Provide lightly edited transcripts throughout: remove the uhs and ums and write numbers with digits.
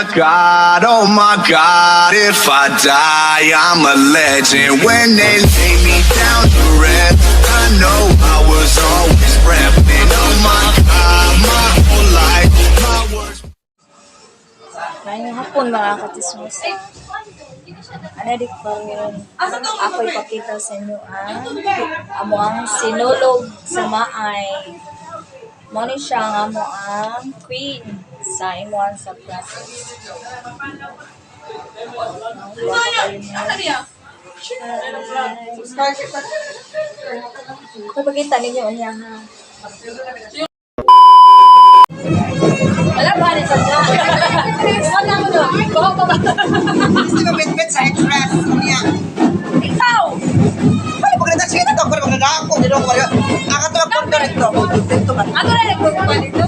God, oh my God, if I die, I'm a legend. When they lay me down to rest, I know I was always repping. Oh my God, my whole life, my words. Ngayong hapon, mga katismosa. Ano di ko ako ipakita sa inyo ang amo ang sinulog sa Maay. Mo ni siya ang amo ang queen sa imuan sa process. Ako ipakita ninyo niya ha. Wala ba ni sa Wala mo doon. Buhok ko ba? Gusto mo bitbit sa express niya. Ikaw! Pwede maganda siya ito, pwede maganda ako. Dito ako wala. Ako to magpunta rito. Dito ba? Ako na nagbubuka dito.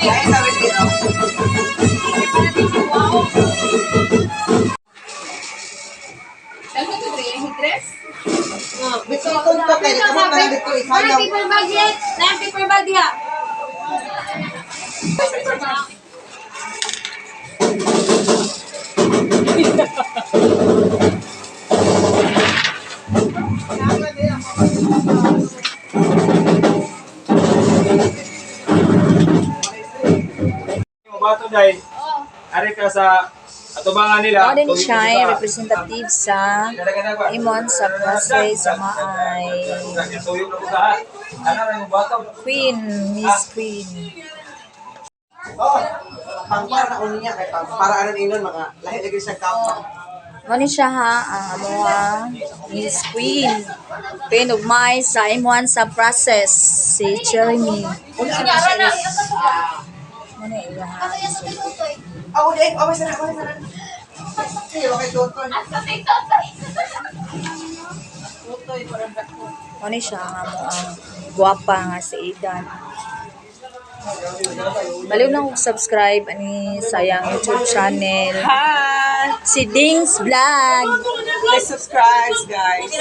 Ay, sabi dito. Dito ko kay dito mo para dito isayaw. Paper bag yet! Na paper bag diha! Bato dahil ari ka sa atubangan nila. Ako din siya ay representative sa Imon sa Pasay sa Maay. Tuyo na ko sa Ano rin mo bato? Queen, Miss Queen. Oh, pangpara na niya kay pangpara aron inon mga lahi lagi sa kapang. Mo ni siya ha, ang amuang Miss Queen. Queen of Maay sa Imon sa process, si Jeremy. Una na siya is. Mo ni iya ha. Ako di ay, okay sana, okay sana. Sige, okay tutoy. Tutoy para dako. Mo ni siya ang amuang gwapa nga si Aidan. Baliw na kong subscribe ani sa iyang YouTube channel. Hi! Si Dings Vlog. Please subscribe, guys.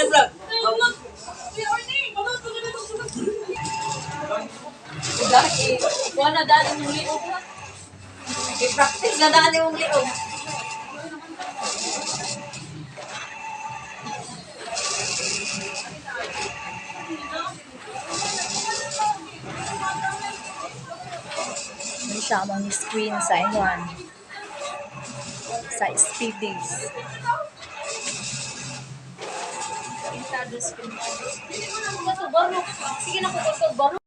Kuha na daan mong liog. I-practice na daan mong liog. Hindi siya ang Miss Queen sa N1. Sa Speed Days. Sige na ko baro.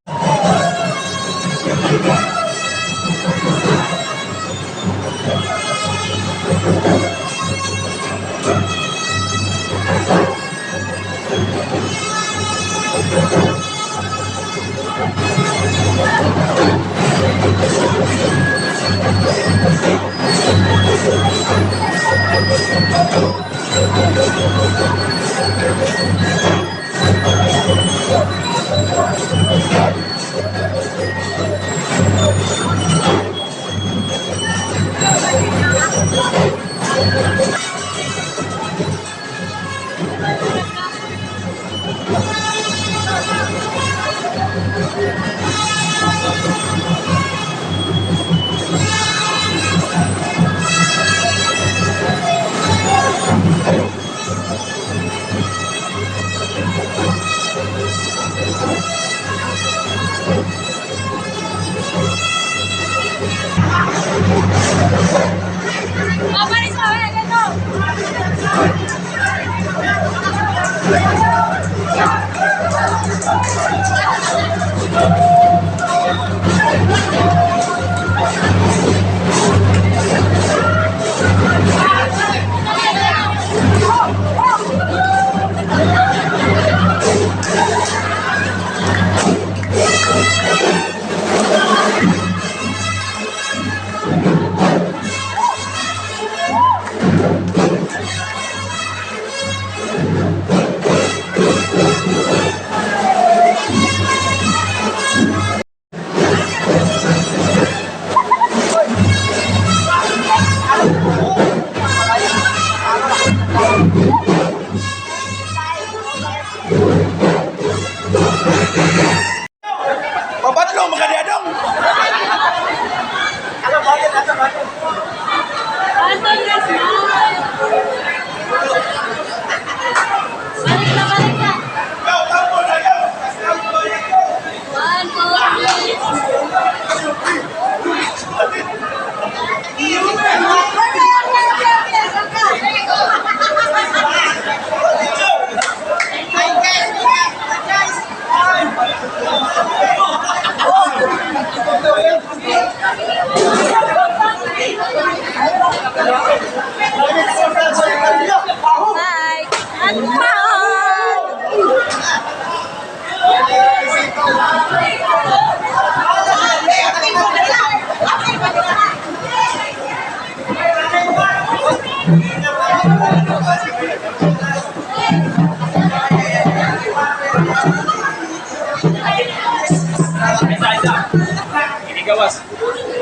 gawas.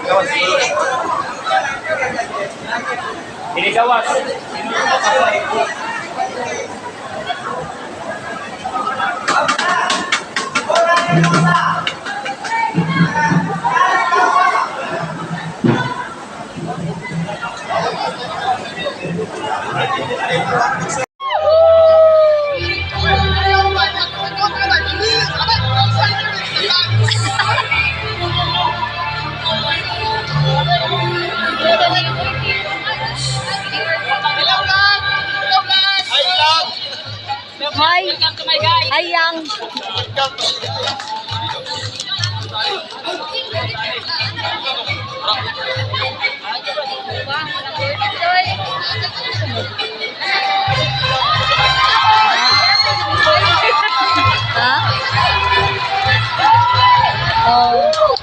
Gawas. Dili gawas. Hi. Hi, Yang. Ha? Oh.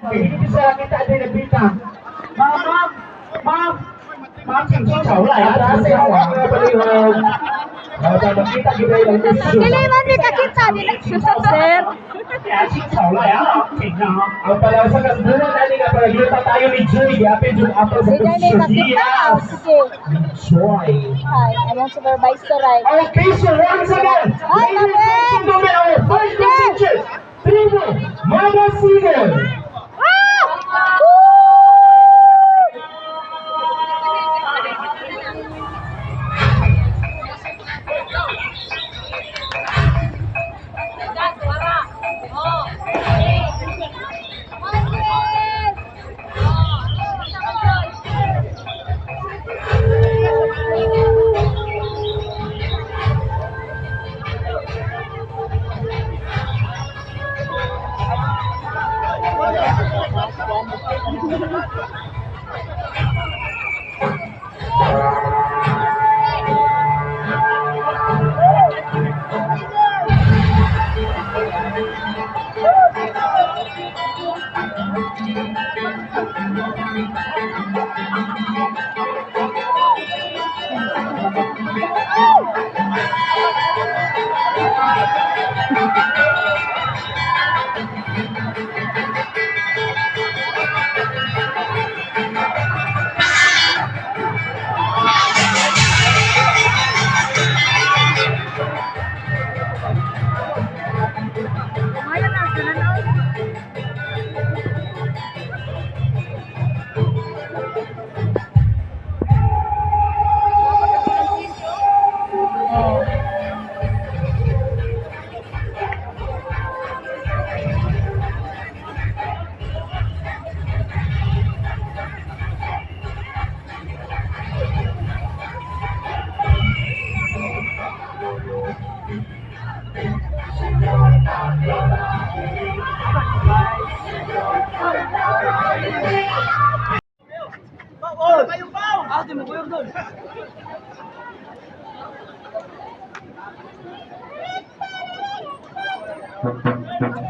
Hindi sa kita din nabita. Ma'am, ma'am, ma'am, ma'am, Dili man ni kakita dili. Sir. Ang palaw sa kasbunan natin nga pagluta tayo ni Joy. Yapin yung apple sa Dili ni kakita. Yes. Sige. Joy. Hi, among supervisor ay. Okay, so once again, Hi, ladies and Ma'am. gentlemen, our first teacher, Primo Mama Siegel. Ah!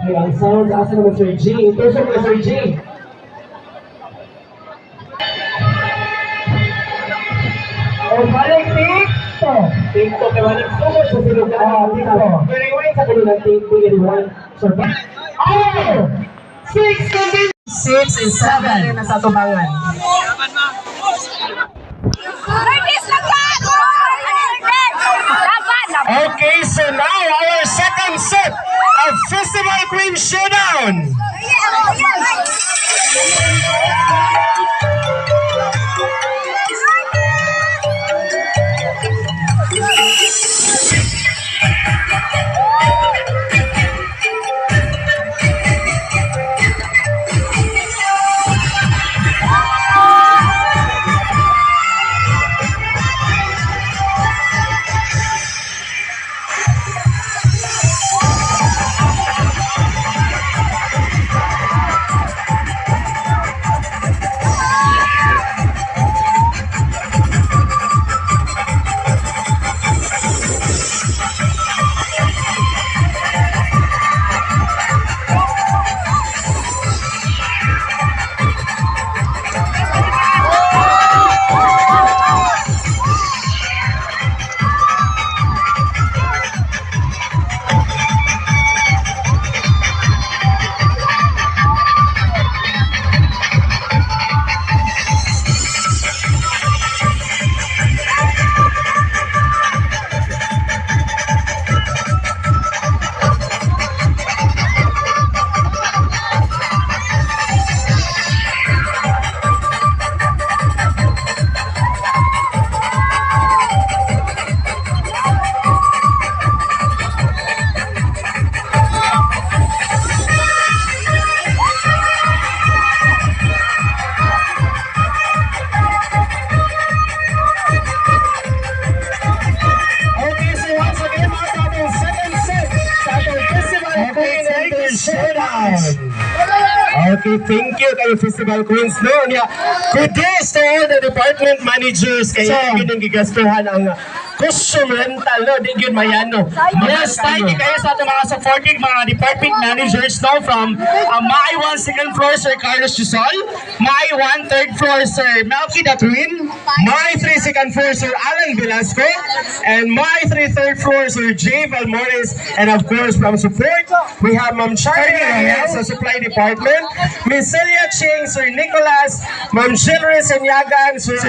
Okay, ang sounds, asa naman Sir G. Ito sa Sir G. O balik TikTok. TikTok kay walang sumod sa silog na TikTok. Rewind sa kanila TikTok rewind. So, oh! 6, 6 and 7 nasa tubangan. Okay, so now our second set of Festival Queen Showdown. Okay, thank you kayo, Festival Queens, no? Nya, kudos to all the department managers kay so, yun ang gigastuhan ang costume rental, no? Di gyud mayano. Yes, thank you kayo sa atong mga supporting mga department managers, no, from Maay 1 second floor, Sir Carlos Gisol, Maay 1 third floor, Sir Melky Datwin, Maay 3 second floor, Sir Alan Velasco, and Maay 3 third floor, Sir Jay Valmores, and of course from support, we have Ma'am Charlie Reyes sa supply department, Miss Celia Ching, Sir Nicolas, Ma'am Shilry Senyagan, Sir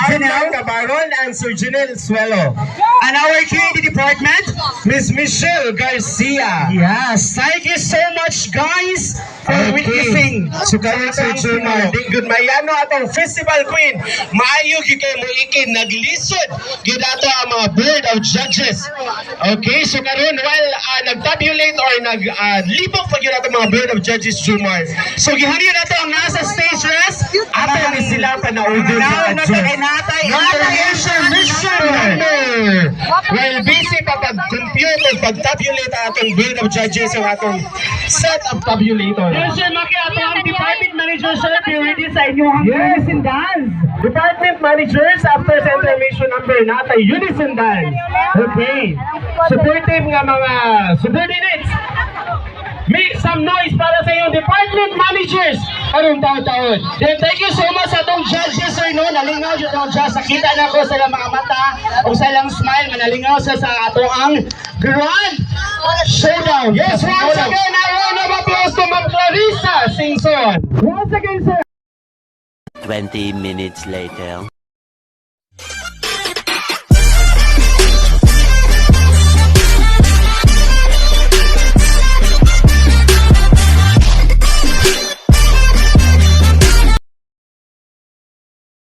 Arnel Cabaron, and Sir Janelle Suelo. And our KD department, Miss Michelle Garcia. Yes, thank you so much, guys, for witnessing. So karon, Sir Jumar, di gud mayano atong Festival Queen. Maayo gyud kay moikin, naglisod gyud ato ang mga board of judges. Okay, so karon while nagtabulate or nag libok pa gyud ato mga board of judges, Jumar. So gihariyo nato ang nasa stage rest. Ato ni sila panaugon Now, sa natay, adjust. natay, Intermission mission number. While busy pa pag-compute o pag-tabulate ang atong board of judges ang atong set of tabulator. Yes, Sir Maki, ato ang department manager, sir, be ready sa inyong Yes, unison dance. Department managers, after sa intermission number, natay unison dance. Okay. Supportive nga mga subordinates. Make some noise para sa inyong department managers. Anong taon-taon. Then thank you so much sa atong judges, sir, no? Nalingaw jud ang judge. Nakita na ko sa ilang mga mata o sa ilang smile nga nalingaw sa atong ang grand showdown. Yes, once again, a round of applause to Ma'am Clarissa Singson. Once again, sir. 20 minutes later.